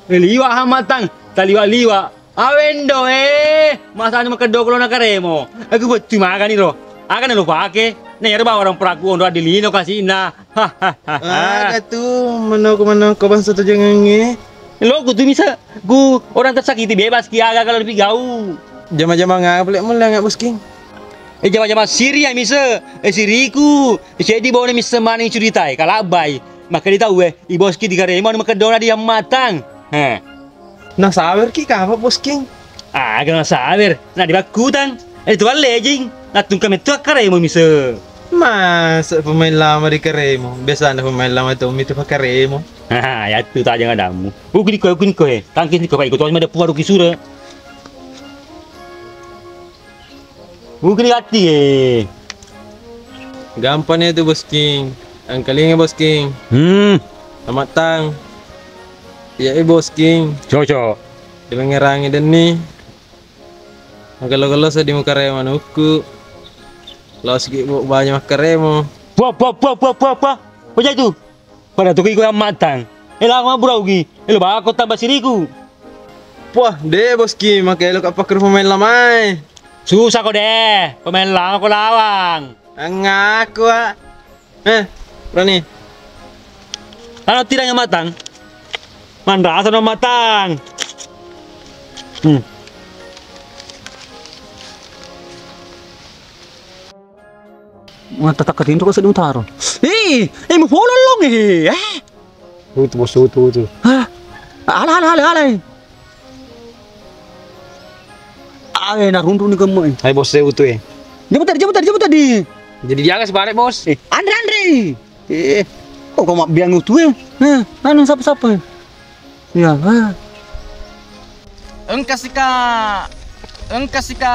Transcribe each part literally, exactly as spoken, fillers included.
Eh, liwa' Hammatang, taliwa'-liwa'. Awendo, eh, masani makeddo ko lo na karemo. Aku bettu magani ro. Aga na lo pake? Na iyaro bawa orang peraku ondo adilino kasina. Hahaha. Aga tu menoko-menoko bangsa tu jangangnge. Lo ku tu misa ku orang tersakiti bebas ki aga kalau dipigau. Jama-jama ngapa lek mulle nggak bosking? Eh, jama-jama siri ya misa. Eh, siriku. Eh, jadi bawa misa mana curitai kalabbai. Maka di tahu eh, i boski di karemo anu makedona di Hammatang. Heh. Nasawer ki kapa bosking? Aga nasawer, na dibakkutang. Eh, tuan lejing, nattungka mettu akkaremo mise. Masa pemain lama di karemo? Biasana pemain lama itu mitu pakaremo. Haha, yattu tajang adammu. Uki niko, uki niko, eh. Tangkis niko, pai ko tuan mada puaru kisura. Bukan gatti, eh. Gampang ya tu, Bosking. Angkalinga, Bosking. Hmm. Amatang. Ya, eh, Bosking. Cocok. Dimengerangi denni. Magello-gello seddi mukaremo manukku. Lo sigi bu banyak makaremo. Puah, puah, puah, puah, puah, puah. Apa itu? Pada tuki ku yang matang. Eh, lama burau gi. Eh, lo bako tambah siriku. Puah, de, Bosking, maka elo kapakar pemain lama e. Susah ko de, pemain lama ko lawang. Angaku, ah. Eh, Roni. Kalau tidak yang matang, manrasa no matang. Hmm. Mata tak ketinto ko seddi mutaro. Eh, eh, mau follow long, eh. Eh. Utu, bos, utu, utu. Hah? Ala, ala, ala, ala. Awe, narunrung ni gemmo, eh. Hai, bos, saya utu, eh. Jemput tadi, jemput tadi, jemput tadi. Jadi dia nggak sebarek, bos. Eh, Andre, Andre. Eh, kok kau mak biang utu, eh? Eh, anu, siapa, siapa, eh? Iya, eh. Engka sika, engka sika,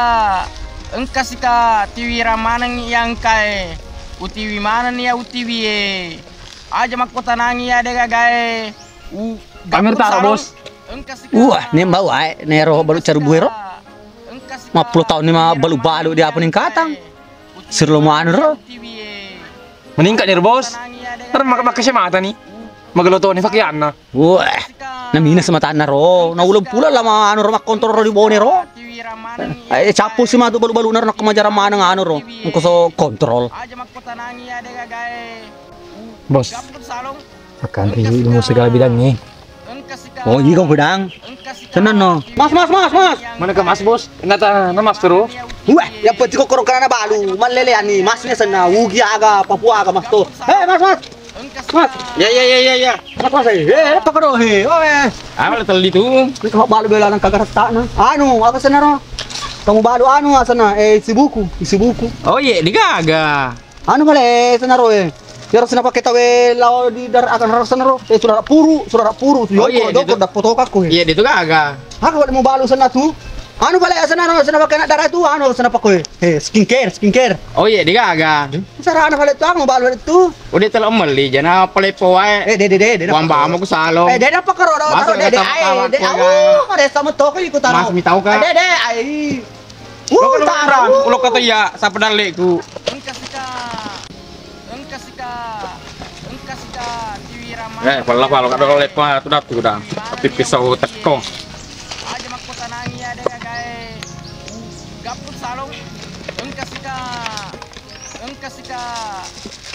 engka sika tiwirang maneng iya engkae. Utiwi maneng iya utiwi e. Aja makkutanangi iya de gagae. U-, Pamer taro, bos. Engka sika. Wah, nembau ae, nero balu caru buero. Engka sika. Mappulo taunni ma balu-balu di apa ning katang. Sirlo manu ro. Meningkat ni ro, bos. Ntar maka, maka semata ni. Magelo toni fakianna. Wah, namina sematanna ro. Na uleng pula lama anu ro makkontrol ro di bone ro. Eh, cappu si matu balu-balu naro nakko majarang maneng anu ro. Engko so kontrol. Bos, makanri ilmu segala bidang ni. Oh, iya, kau pedang. Senang no. Mas, mas, mas, mas. Mana ke mas, bos? Enggak tahu, mas terus. Wah, yang penting kok korong karena balu. Malele ani, masnya sana. Ugi aga, Papua aga, mas to. Hei, mas, mas. Mas. Ya, ya, ya, ya, ya. Mas, mas, eh, eh, apa kau, hei? Oh, eh. Apa le teli tu? Ini kau balu bela nang kagak rata na. Anu, apa sana ro? Kamu balu anu, sana, eh, isi buku, isi buku. Oh, iya, digaga. Anu pale, eh, sana ro, eh. Yaro sana pake tawe lao di dar akan rasa sana ro. Eh, sudah puru, sudah puru. Oh, iya, joko, itu. Dapo toka ko, eh. Iya, itu gaga. Aku mau balu sana tu. Anu pale, sana ro, sana pake nak darah tu, anu sana pake. Eh, skincare, skincare. Oh, iya, digaga. Sarana pale tu, aku mau balu tu. Udah telo meli, jana pale po wae. Eh, de, de, de, de. Wamba amo ku salo. Eh, de, de, apa karo, masa de, de, nggak tahu ai, kawan de, kau, awo, ya? Kare sama toko ikut taro. Mas, mi tahu, Kak? Eh, de, de, ai. Lo kan taro. Ulo kata iya, sapa dalleku. Engka sika. Engka sika. Engka sika tiwirang maneng. Eh, pella palo kada lepa tu datu da. Tapi pisau teko. Aja makkutanangi iya de gagae. Gapput salong. Engka sika. Engka sika.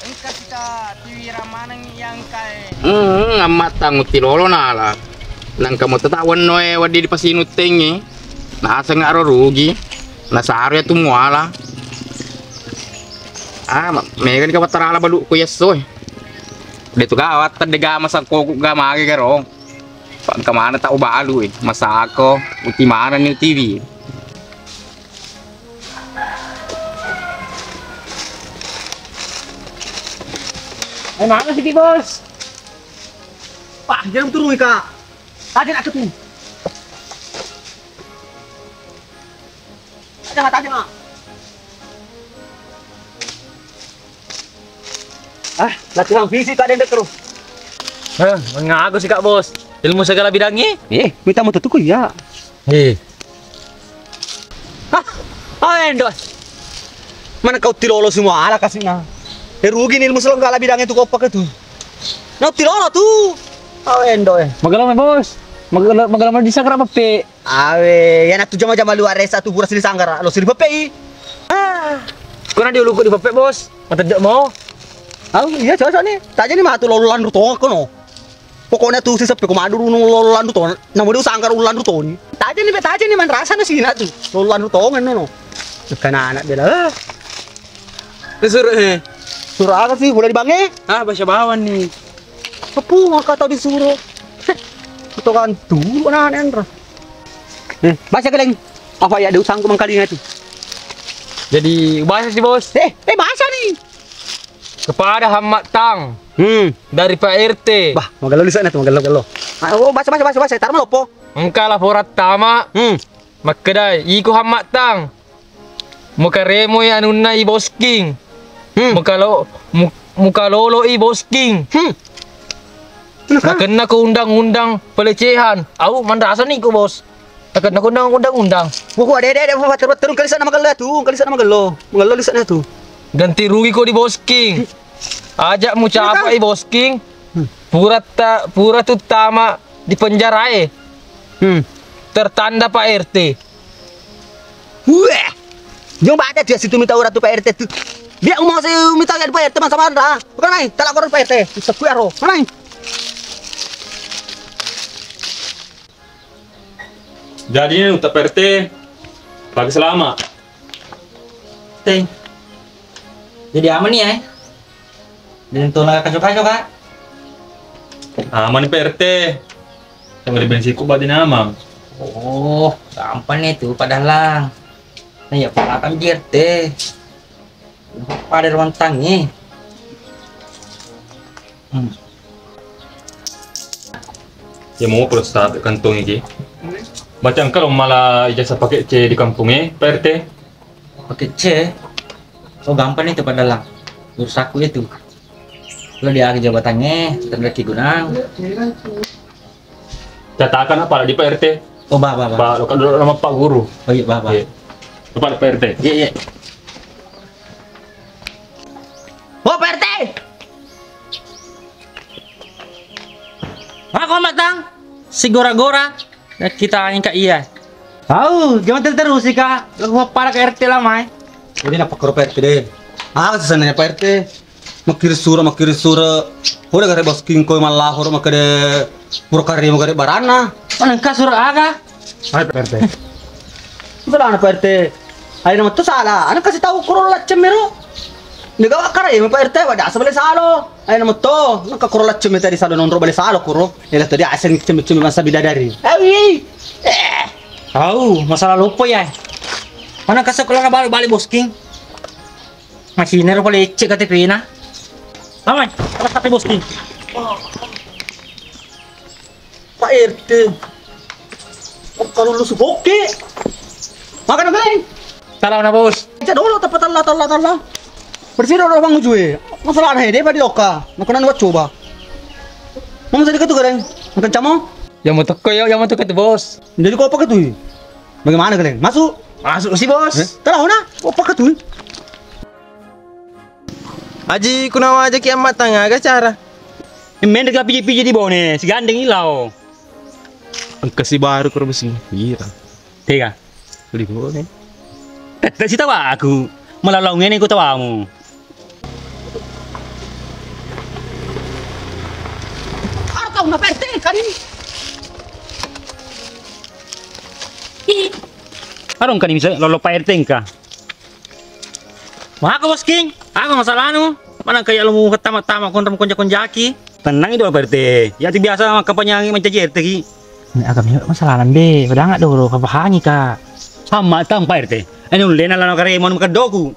Engka sika tiwirang maneng iya engkae. Hmm, ammattang utti lolo nala. Nangka mo tata wenno e wedding dipasinu tengnge. Naseng aro rugi. Nasaro iya tu muala. Ah, ma-, mega ni ka battarala balu ko yesso e. De tu gawat tedde gama sangkoku gama age garo. Pangka mana tau balu e. Masako uti mana ni utiwi. Eh, mana sih, Bos? Pak, jangan turun, Kak. Tadi nak ketemu. Tadi nak tanya. Ah, latihan fisik Kak Dendek terus. Heh, mengaku sih Kak Bos. Ilmu segala bidangnya? Eh, minta mau tutuku ya. Eh. Hah? Awendo. Mana kau tilolo semua ala kasihna. Eh, rugi nih ilmu segala bidangnya tuh kopak itu. Nah, tilolo tuh. Awendo eh. Magello me Bos. Magala-, magala di sanggara peppe. Awe, yana tu jama-jama luar resa tu pura sili sanggara, lo sili peppe i. Ah. Kona di uluku di peppe, Bos. Matedde mo. Au, iya cocok ni. Taja ni matu lo lanru tong kono. Pokoknya tu si seppe ko maduru no lo lanru tong. Namu di sanggara lo lanru toni. Taja ni, taja ni manrasa no sina tu. Lo lanru tong no no. Kana anak bela. Eh. Disuruh, eh. Suruh aga sih? Boleh dibange? Ah, bahasa bawang ni. Apa maka tau disuruh? Itu kan tu anak-anak. Eh, bahasa keleng. Apa ya ada usangku mangkalinga tu. Jadi bahasa sih, Bos. Eh, eh, bahasa ni. Kepada Hammattang. Hmm. Dari Pak R T. Bah, magello lise'na tu, magello, gello. Ah, oh, bahasa, bahasa, bahasa, bahasa. Tarma lopo. Engka laporan tama. Hmm. Makkedai, iko Hammattang. Mukaremoi anunna i Bosking. Hmm. Mukalo-, mu-, mukalolo i Bosking. Hmm. Nakenna ko undang-undang pelecehan. Au, manrasani ko, Bos. Nakenna ko undang-undang. Wah, wah, dek, dek, dek, wah, terus, terus, kali sana magello tu, kali sana magello. Magello di sana tu. Ganti rugi ko di Bosking. Aja mucapa i Bosking. Hmm. Pura ta-, pura tu tama di penjarae. Hmm. Tertanda Pak R T. Wah. Jong bada dia situ minta orang tu Pak R T tu. Dia mau saya minta ya Pak R T masa mana? Bukan main, tak lapor Pak R T. Sekui aro. Mana? Jadi ni utak P R T pagi selama. Teng. Jadi aman ni eh. Jadi tolong kaco-kaco kak. Aman ni P R T. Tengah di bensiku badi namang. Oh, gampang ni tu padahal lang. Nah ya pala kan P R T. Pada ruang tangi. Hmm. Ya mau kalau start kantong iki. Baca engka lo malah ijazah paket C di kampung e, Pak R T. Paket C? Oh gampang itu padahal. Urus aku itu. Lo di akhir jabatannya, tanda ki gunang. Catakan apa di Pak R T? Oh, bah, bah, bah. Pak, lo kan dulu nama Pak Guru. Oh iya, bah, bah. Iya. Bapak Pak R T. Iya, iya. Oh, Pak R T. Aku matang. Si gora-gora. Ya, kita angin kak iya. Tahu, jangan terus sih kak. Lo pada ke R T lama eh. Jadi apa ke Pak R T deh? Ah, sesananya Pak R T. Makkiri sura, makkiri sura. Pura gare Bosking koi mallaho ro makkede pura karemu gare baranna. Manengka sura aga? Hai P R T. Bukan anak P R T. Ayo nama tu salah. Anak kasih tahu kuro laccem mero. Nega karemu P R T wada asa bale salo. Ayo nama tu. Naka kuro laccem tadi salo nonro bale salo kuro. Ela tadi aseng cem-cem masa bidadari. Awi. Eh. Au, masalah lupa ya. Mana kasih keluar balik-balik Bosking. Macinero pole ecce K T P-na. Amai, terus K T P Bosking. Pak R T. Oh, kalau lu suboke. Makan apa ini? Salah na, Bos. Aja dulu tepat Allah, Allah, Allah. Bersih dulu bang ujue. Masalah ada deh pada loka. Nak kena buat coba. Mau jadi ketu goreng. Makan camo? Ya mau teko ya, ya mau teko tu, Bos. Jadi kau apa ketu? Bagaimana kalian? Masuk? Masuk sih, Bos. Eh? Telah na? Kau apa ketu? Aji, kunawa aja ki amma tanga aga cara. Mendek la piji-piji di bone, sigandeng ilao. Engka si baru kuro besi. Iya. Tega. Beli bone. Tette si tawa aku. Melalau ngene ku tawamu. Arka una P R T kali ini. Ih. Arung kani bisa lolo P R T engka. Maka Bosking, apa masalahnu? Mana kayak lu mau tama-tama kontra konja-konjaki? Tenang itu Pak R T. Ya ti biasa makkapanyangi mencaci R T ki. Ini agak banyak masalah be. Padahal nggak dulu kapahangi kak. Sama tang Pak R T. Ini ulena lana kare mau makedoku.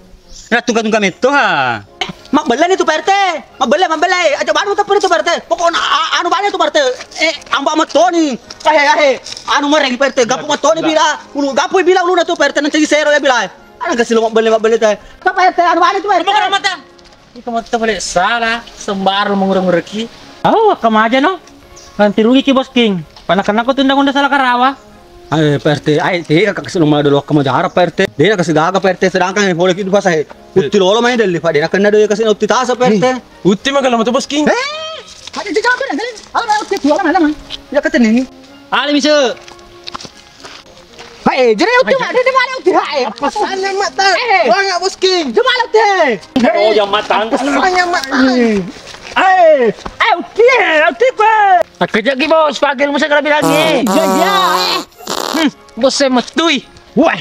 Nah tungka-tungka metto ha. Mabbelle ni tu Pak R T. Mabbelle, mabbelle. Aja baru tapi tu Pak R T. Pokoknya a-, anu bane tu Pak R T. Eh, amba metoni. Ahe, ahe. Anu mereng Pak R T. Gapu metoni bila. Ulu gapu bila uluna tu Pak R T nanti sero ya bila. Ana kasi lo mabbelle, mabbelle te. Ka Pak R T anu bale tu Pak R T. Apa kena mata? Iko mata balik salah, sembar lo mengurang-ureki. Oh, kemaja no. Nanti rugi ki Bosking. Pana kena ko tunda-unda salah karawa. Ae Pak R T, ae te ka kasi lo madolo kemajara Pak R T. Dena kasi gaga Pak R T sedangkan yang boleh itu pas ae. Utti lolo mai delle Pak dena kena do kasi utti tasa Pak R T. Utti maga lo mata Bosking. Eh, ada jejak apa nih? Ada utti tu alam alam. Ya katanya ni. Ale mise. Hai, jadi uti mak, dia malah uti hai. Apa sana mak tang? Eh. Banyak bosking. Dia malah uti hai. Oh, yang matang. Apa sana mak tang? Eh, eh, uti, eh, uti kue. Aku jadi bos, panggil musa kalau bilang ni. Iya, iya. Hmm, bos saya metui. Wah.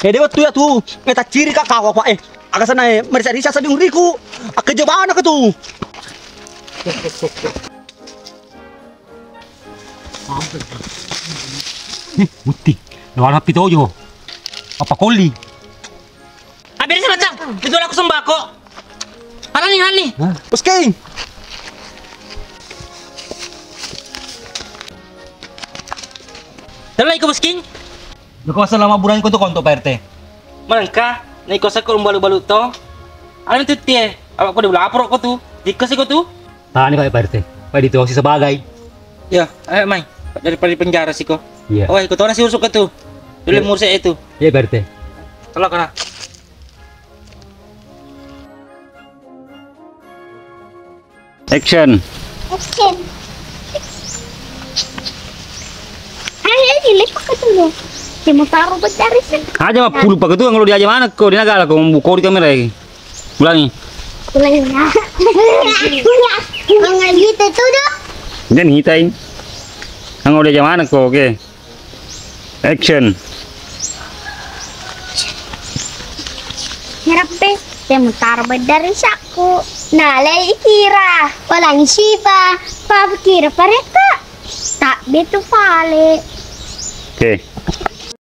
Eh, dia betul ya tuh. Eh, tak ciri kak kau apa eh. Agak sana eh, merisa-risa seding riku. Aku jebana ke tuh. Eh, Uti, lawan api tojo. Apa koli? Abis macam, itu aku sembako. Halani, halani. Hah? Bosking. Tolong ikut bosking. Joko selama bulan ikut tuh kontok Pak R T. Merengka, naik kosa kok balu-balu to. Alam itu tie, awak kau udah lapor kok tuh. Dikos ikut tuh. Tani Pak R T. Pak ditosi sebagai. Ya, ayo mai. Daripada di penjara sih kok. Iya. Oh, ikut orang sih usuk itu. Dulu Iya. Murse itu. Iya Pak R T. Tolong kena. Action. Action. Hai, hai, ini kok ketemu. Dia mau taruh bentar sih. Aja mah puluh pakai tuh kalau dia mana kok dia nagala kok membuka di kamera ini. Ulangi. Ulangi. Ulangi. Ulangi itu tuh dong. Dan hitain. Anggo dia mana kok oke. Action. Ngareppi, te mutaro beddari sakku. Nalai ikira, walang sipa, papikira paretta. Tak betu pale. Oke.